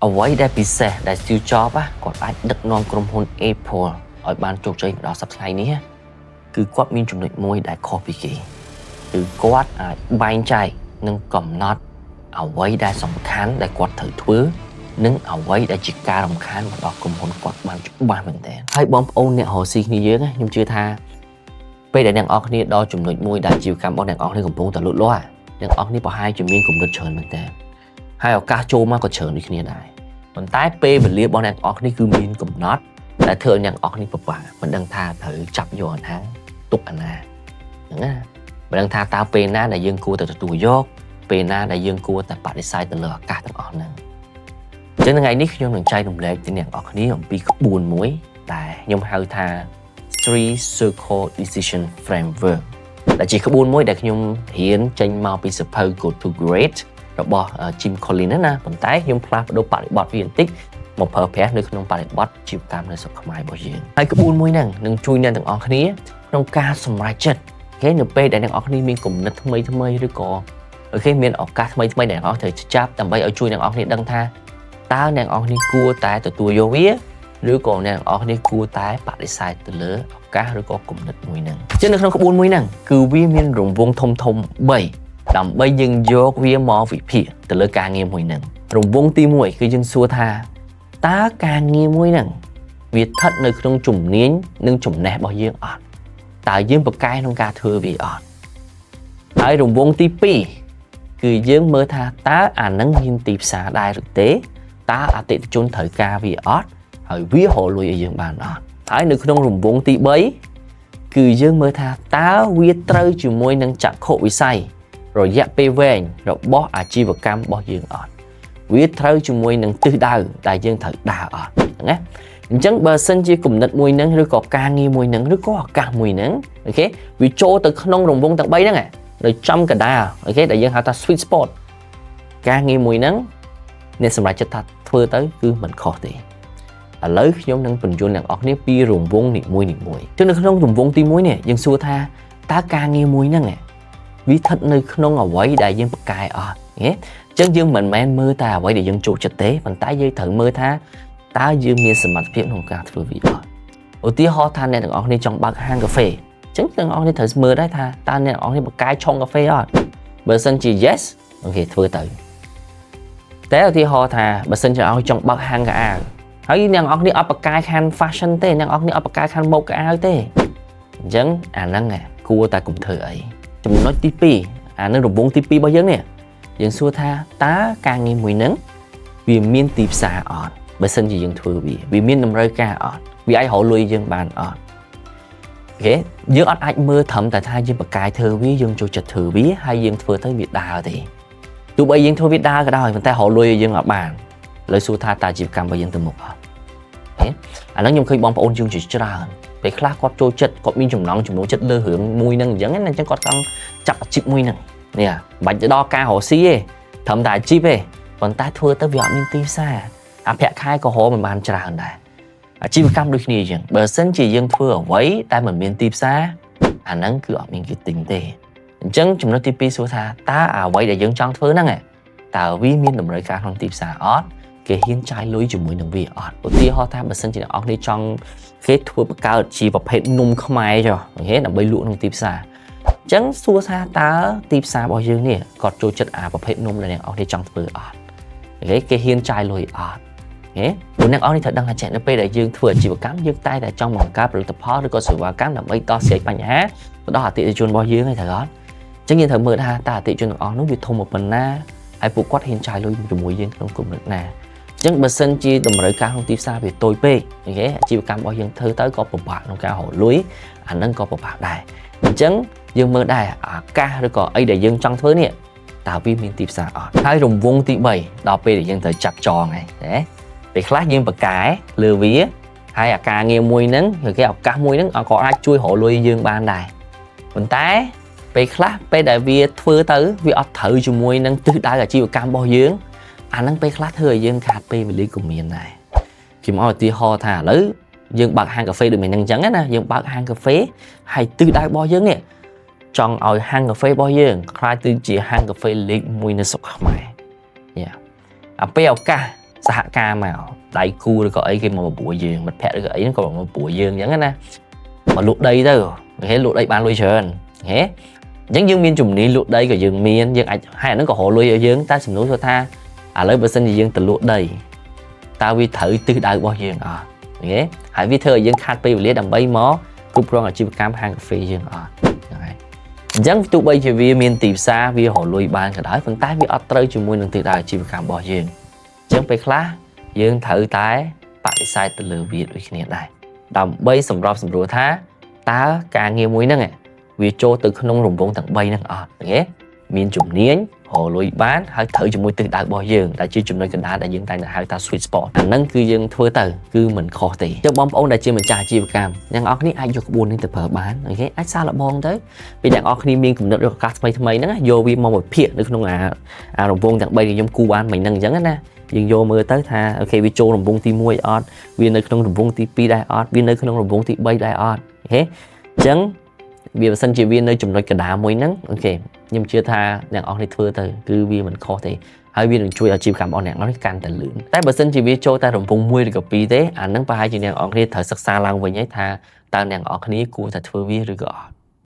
អ្វីដែលពិសេសដែល Steve Jobs á គាត់អាចដឹកនាំក្រុមហ៊ុន Apple ឲ្យបានជោគជ័យមកដល់សប្តាហ៍ថ្ងៃនេះគឺគាត់មានចំណុចមួយដែលខុសពីគេគឺគាត់អាចបែងចែកនិងកំណត់អ្វីដែលសំខាន់ដែលគាត់ត្រូវធ្វើនិងអ្វីដែលជាការរំខានមកដល់ក្រុមហ៊ុនគាត់បានច្បាស់មែនទែនហើយបងប្អូនអ្នករកស៊ីគ្នាយើងណាខ្ញុំជឿថាពេលដែលអ្នកនរគ្នាដល់ចំណុចមួយដែលអាជីវកម្មរបស់អ្នកនរគ្នាកំពុងតែលូតលាស់អ្នកនរគ្នាប្រហែលជាមានគំនិតច្រើនមែនទែនហើយឱកាសចូលមកក៏ច្រើនដូចគ្នាដែរប៉ុន្តែពេលវេលារបស់អ្នកនរគ្នាគឺមានកំណត់ដែលធ្វើឲ្យអ្នកនរគ្នាពិបាកមិនដឹងថាត្រូវចាប់យកអាណាទុកអាណាហ្នឹងណាមិនដឹងថាតើពេលណាដែលយើងគួរតែទទួលយកពេលណាដែលយើងគួរតែបដិសេធទៅលើឱកាសទាំងអស់ហ្នឹងអញ្ចឹងថ្ងៃនេះខ្ញុំនឹងចែករំលែកទៅអ្នកនរគ្នាអំពីក្បួនមួយដែលខ្ញុំហៅថា Three Circle Decision Framework ដែលជាក្បួនមួយដែលខ្ញុំរៀនចេញមកពីសៀវភៅ Good to Great របស់ Jim Collins ណាប៉ុន្តែខ្ញុំផ្លាស់ប្ដូរបរិបទវាបន្តិចមកប្រើប្រាស់នៅក្នុងបរិបទអាជីវកម្មនៅស្រុកខ្មែររបស់យើងហើយក្បួនមួយហ្នឹងនឹងជួយអ្នកទាំងអស់គ្នាក្នុងការសម្រេចចិត្ត okay នៅពេលដែលអ្នកទាំងអស់គ្នាមានគំនិតថ្មីថ្មីឬក៏ okay មានឱកាសថ្មីថ្មីដែលអ្នកទាំងអស់ត្រូវចាប់ដើម្បីឲ្យជួយអ្នកទាំងអស់គ្នាដឹងថាតើអ្នកទាំងអស់គ្នាគួរតែទទួលយកវាឬក៏អ្នកទាំងអស់គ្នាគួរតែបដិសេធទៅលើឱកាសឬក៏គំនិតមួយហ្នឹងអញ្ចឹងនៅក្នុងក្បួនមួយហ្នឹងគឺវាមានរង្វង់ធំធំ3ដើម្បីយើងយកវាមកវិភាគទៅលើការងារមួយហ្នឹងរង្វង់ទី1គឺយើងសួរថាតើការងារមួយហ្នឹងវាស្ថិតនៅក្នុងជំនាញនិងចំណេះរបស់យើងអត់តើយើងពូកែក្នុងការធ្វើវាអត់ហើយរង្វង់ទី2គឺយើងមើលថាតើអានឹងមានទីផ្សារដែរឬទេតើអតិថិជនត្រូវការវាអត់ហើយវារកលុយឲ្យយើងបានអត់ហើយនៅក្នុងរង្វង់ទី3គឺយើងមើលថាតើវាត្រូវជាមួយនឹងចក្ខុវិស័យរយៈពេលវែងរបស់អាជីវកម្មរបស់យើងអត់វាត្រូវជាមួយនឹងទិសដៅដែលយើងត្រូវដើរអត់ណាអញ្ចឹងបើសិនជាគំនិតមួយហ្នឹងឬក៏ការងារមួយហ្នឹងឬក៏ឱកាសមួយហ្នឹង okay វាចូលទៅក្នុងរង្វង់ទាំង3ហ្នឹងនៅចំកណ្ដាល okay ដែលយើងហៅថា sweet spot ការងារមួយហ្នឹងអ្នកសម្រេចចិត្តថាធ្វើទៅគឺមិនខុសទេឥឡូវខ្ញុំនឹងពន្យល់អ្នកនរគ្នាពីរង្វង់នីមួយនីមួយចឹងនៅក្នុងរង្វង់ទី1នេះយើងសួរថាតើការងារមួយហ្នឹងវាស្ថិតនៅក្នុងអ្វីដែលយើងពូកែអត់ទេអញ្ចឹងយើងមិនមែនមើលតែអ្វីដែលយើងចូលចិត្តទេប៉ុន្តែយើងត្រូវមើលថាតើយើងមានសមត្ថភាពក្នុងការធ្វើវាអត់ឧទាហរណ៍ថាអ្នកទាំងអស់គ្នាចង់បើកហាងកាហ្វេអញ្ចឹងទាំងអស់គ្នាត្រូវមើលដែរថាតើអ្នកទាំងអស់គ្នាពូកែឆុងកាហ្វេអត់បើសិនជា yes okay ធ្វើទៅតែឧទាហរណ៍ថាបើសិនជាឲ្យចង់បើកហាងខោអាវហើយអ្នកនរគ្នាអត់ពូកែខាង fashion ទេអ្នកនរគ្នាអត់ពូកែខាងម៉ូដខោអាវទេអញ្ចឹងអាហ្នឹងគួរតែកុំធ្វើអីចំណុចទី2អានឹងរង្វង់ទី2របស់យើងនេះយើងសួរថាតើការងារមួយហ្នឹងវាមានទីផ្សារអត់បើសិនជាយើងធ្វើវាវាមានតម្រូវការអត់វាអាចរកលុយយើងបានអត់ okay យើងអត់អាចមើលត្រឹមតែថាយើងពូកែធ្វើវាយើងចូលចិត្តធ្វើវាហើយយើងធ្វើទៅវាដើរទេទោះបីយើងធ្វើវាដើរក៏ដោយប៉ុន្តែរកលុយយើងអត់បានឥឡូវសួរថាតើអាជីវកម្មរបស់យើងទៅមុខអត់អាហ្នឹងខ្ញុំឃើញបងប្អូនយើងជាច្រើនពេលខ្លះគាត់ចូលចិត្តគាត់មានចំណង់ចំណូលចិត្តលើរឿងមួយហ្នឹងអញ្ចឹងណាអញ្ចឹងគាត់ចង់ចាប់អាជីពមួយហ្នឹងនេះមិនបាច់ទៅដល់ការរកស៊ីទេត្រឹមតែអាជីពទេប៉ុន្តែធ្វើទៅវាអត់មានទីផ្សារអាប្រាក់ខែក៏រកមិនបានច្រើនដែរអាជីវកម្មដូចគ្នាអញ្ចឹងបើសិនជាយើងធ្វើអ្វីតែមិនមានទីផ្សារអាហ្នឹងគឺអត់មានគេទិញទេអញ្ចឹងចំណុចទី2សួរថាតើអ្វីដែលយើងចង់ធ្វើហ្នឹងតើវាមានតម្រូវការក្នុងទីផ្សារអត់គេហ៊ានចាយលុយជាមួយនឹងវាអត់ឧទាហរណ៍ថាបើសិនជាអ្នកនរគ្នាចង់គេធ្វើបង្កើតជាប្រភេទនំខ្មែរចុះ okay ដើម្បីលក់ក្នុងទីផ្សារអញ្ចឹងសួរថាតើទីផ្សាររបស់យើងនេះគាត់ចូលចិត្តអាប្រភេទនំដែលអ្នកនរគ្នាចង់ធ្វើអត់ okay គេហ៊ានចាយលុយអត់ហេព្រោះអ្នកនរនេះត្រូវដឹងថាចេះនៅពេលដែលយើងធ្វើអាជីវកម្មយើងតែតែចង់បង្កើតផលិតផលឬក៏សេវាកម្មដើម្បីដោះស្រាយបញ្ហាទៅដល់អតិថិជនរបស់យើងឯងត្រូវអត់អញ្ចឹងយើងត្រូវមើលថាតើអតិថិជនទាំងអស់នោះវាធំមកប៉ុណ្ណាហើយពួកគាត់ហ៊ានចាយលុយជាមួយយើងក្នុងកម្រិតណាអញ្ចឹងបើសិនជាតម្រូវការក្នុងទីផ្សារវាតូចពេក okay អាជីវកម្មរបស់យើងធ្វើទៅក៏ពិបាកក្នុងការរកលុយអាហ្នឹងក៏ពិបាកដែរអញ្ចឹងយើងមើលដែរឱកាសឬក៏អីដែលយើងចង់ធ្វើនេះតើវាមានទីផ្សារអត់ហើយរង្វង់ទី3ដល់ពេលដែលយើងត្រូវចាប់ចងហើយណាពេលខ្លះយើងពូកែលើវាហើយអាការងារមួយហ្នឹងឬគេឱកាសមួយហ្នឹងក៏អាចជួយរកលុយយើងបានដែរប៉ុន្តែពេលខ្លះពេលដែលវាធ្វើទៅវាអត់ត្រូវជាមួយនឹងទិសដៅអាជីវកម្មរបស់យើងអាហ្នឹងពេលខ្លះធ្វើឲ្យយើងខាតពេលវេលាក៏មានដែរខ្ញុំឲ្យឧទាហរណ៍ថាឥឡូវយើងបើកហាងកាហ្វេដូចមិនហ្នឹងអញ្ចឹងណាយើងបើកហាងកាហ្វេហើយទិសដៅរបស់យើងនេះចង់ឲ្យហាងកាហ្វេរបស់យើងក្លាយទៅជាហាងកាហ្វេលេខ1នៅស្រុកខ្មែរយ៉ាអាពេលឱកាស សហការមកដៃគូឬក៏អីគេមកបបួលយើងមិត្តភ័ក្តិឬក៏អីហ្នឹងក៏មកបបួលយើងអញ្ចឹងណាមកលក់ដីទៅ okay លក់ដីបានលុយច្រើន okay អញ្ចឹងយើងមានជំនាញលក់ដីក៏យើងមានយើងអាចហើយអាហ្នឹងក៏រកលុយឲ្យយើងតែសំណួរគឺថាឥឡូវបើសិនជាយើងទៅលក់ដីតើវាត្រូវទិសដៅរបស់យើងអត់ okay ហើយវាធ្វើឲ្យយើងខាតពេលវេលាដើម្បីមកគ្រប់គ្រងអាជីវកម្មហាងកាហ្វេយើងអត់ហ្នឹងហើយអញ្ចឹងទោះបីជាវាមានទីផ្សារវារកលុយបានក៏ដោយប៉ុន្តែវាអត់ត្រូវជាមួយនឹងទិសដៅអាជីវកម្មរបស់យើងអញ្ចឹងពេលខ្លះយើងត្រូវតែបដិសេធទៅលើវាដូចគ្នាដែរដើម្បីសម្របសម្រួលថាតើការងារមួយហ្នឹងវាចូលទៅក្នុងរង្វង់ទាំង3ហ្នឹងអត់ okay មានជំនាញរកលុយបានហើយត្រូវជាមួយទិសដៅរបស់យើងដែលជាចំណុចកណ្ដាលដែលយើងតែងតែហៅថា sweet spot អាហ្នឹងគឺយើងធ្វើទៅគឺមិនខុសទេចឹងបងប្អូនដែលជាម្ចាស់អាជីវកម្មអ្នកនរគ្នាអាចយកក្បួននេះទៅប្រើបាន okay អាចសាកល្បងទៅពេលអ្នកនរគ្នាមានគំនិតឬឱកាសថ្មីថ្មីហ្នឹងយកវាមកវិភាគនៅក្នុងអាអារង្វង់ទាំង3ដែលខ្ញុំគូបានមិញហ្នឹងអញ្ចឹងណាយើងយកមើលទៅថា okay វាចូលរង្វង់ទី1អត់វានៅក្នុងរង្វង់ទី2ដែរអត់វានៅក្នុងរង្វង់ទី3ដែរអត់ okay អញ្ចឹងវាបើសិនជាវានៅចំណុចកណ្ដាលមួយហ្នឹង okay ខ្ញុំជឿថាអ្នកនរគ្នាធ្វើទៅគឺវាមិនខុសទេហើយវានឹងជួយអាជីវកម្មរបស់អ្នកនរនេះកាន់តែលឿនតែបើសិនជាវាចូលតែរង្វង់1ឬក៏2ទេអាហ្នឹងប្រហែលជាអ្នកនរគ្នាត្រូវសិក្សាឡើងវិញហើយថាតើអ្នកនរគ្នាគួរតែធ្វើវាឬក៏អត់។